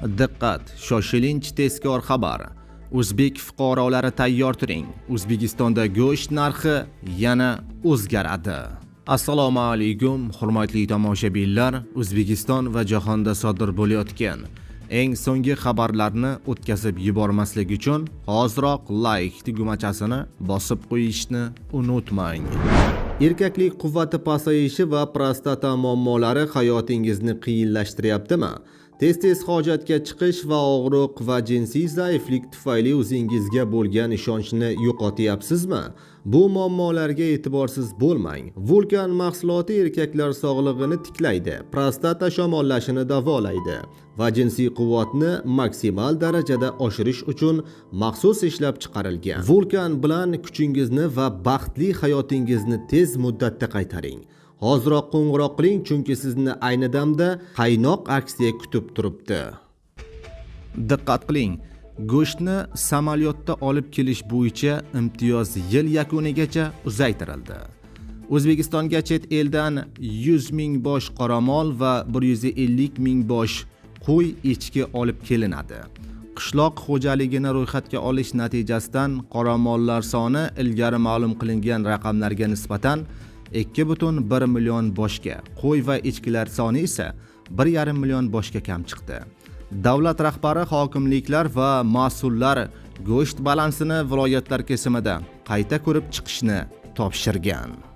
Diqqat, shoshilinch tezkor xabar. O'zbek fuqarolari, tayyor turing. O'zbekistonda go'sht narxi yana o'zgaradi. Assalomu alaykum, hurmatli tomoshabinlar. O'zbekiston va jahonda sodir bo'layotgan eng so'nggi xabarlarni o'tkazib yubormaslik uchun hoziroq like tugmachasini bosib qo'yishni unutmang. Erkaklik quvvati pasayishi va prostata muammolari hayotingizni qiyinlashtiryaptimi? Tez-tez hojatga chiqish va og'riq va jinsiy zaiflik tufayli o'zingizga bo'lgan ishonchni yo'qotyapsizmi? Bu muammolarga e'tiborsiz bo'lmang. Vulkan mahsuloti erkaklar sog'lig'ini tiklaydi, prostata shamollashini davolaydi va jinsiy quvvatni maksimal darajada oshirish uchun maxsus ishlab chiqarilgan. Vulkan bilan kuchingizni va baxtli hayotingizni tez muddatda qaytaring. Hoziroq qo'ng'iroq qiling, chunki sizni ayni damda qaynoq aksiya kutib turibdi. Diqqat qiling! Go'shtni samolyotda olib kelish bo'yicha imtiyoz yil yakunigacha uzaytirildi. O'zbekistonga chet eldan 100 ming bosh qoramol va 150 ming bosh qo'y echki olib kelinadi. Qishloq xo'jaligini ro'yxatga olish natijasidan qoramollar soni ilgari ma'lum qilingan raqamlarga nisbatan 2,1 million boshga, qo'y va echkilar soni esa 1,5 million boshga kam chiqdi. Davlat rahbari hokimliklar va mas'ullar go'sht balansini viloyatlar kesimida qayta ko'rib chiqishni topshirgan.